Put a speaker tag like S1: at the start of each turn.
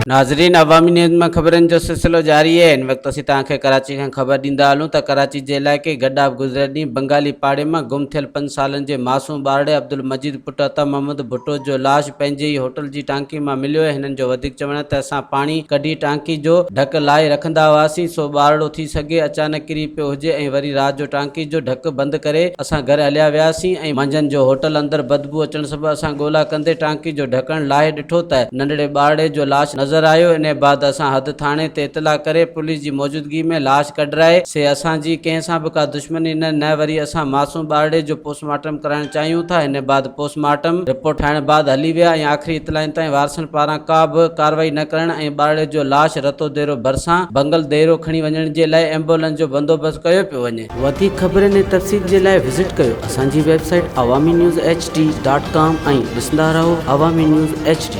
S1: ناظرين عوامي نيوز مان خبرن جو سلسلو جاري آهي هن وقت اسين توهان کي ڪراچي کان خبر ڏيندا هلون ته ڪراچي جي علائقي گڏاپ گذريل ڏينهن بنگالي پاڙي مان گم ٿيل پنج سالن جي معصوم ٻارڙي عبدالمجيد پٽ عطا محمد ڀٽو جو لاش پنهنجي ئي هوٽل جي ٽانڪي مان مليو آهي هنن جو وڌيڪ چوڻ آهي ته اسان پاڻي ڪڍي ٽانڪي جو ڍڪ لاهي رکندا هئاسين سو ٻارڙو ٿي سگهي اچانڪ ڪري پيو هجي ۽ وري رات جو ٽانڪي جو ڍڪ بند ڪري اسان گهر هليا وياسين ۽ منجهند جو هوٽل اندر بدبوء اچڻ سبب اسان ڳولا ڪندي ٽانڪي جو ڍڪڻ لاهي ڏٺو ته ننڍڙي ٻارڙي جو لاش نظر آيو انهي بعد اسان حد ٿاڻي تي اطلاع ڪري پوليس جي موجودگي ۾ لاش ڪڍرائي سي اسان جي ڪنهن سان به ڪا دشمني نه نه وري اسان معصوم ٻارڙي جو پوسٽ مارٽم ڪرائڻ چاهيون ٿا انهي بعد پوسٽ مارٽم رپورٽ ٺاهڻ بعد هلي ويا ۽ آخري اطلاعن تائين وارثن پاران ڪا به ڪارروائي نه ڪرڻ ۽ ٻارڙي جو لاش رتوديرو ڀرسان بنگل ديرو کڻي وڃڻ جي لاء ايمبولنس جو بندوبست ڪيو پيو وڃي. وڌيڪ خبرن ۽ تفصيل جي لاء وزٽ ڪيو اسان جي website Awami news H D dot com ۽ ڏسندا رهو عوامي نيوز ايڇ ڊي.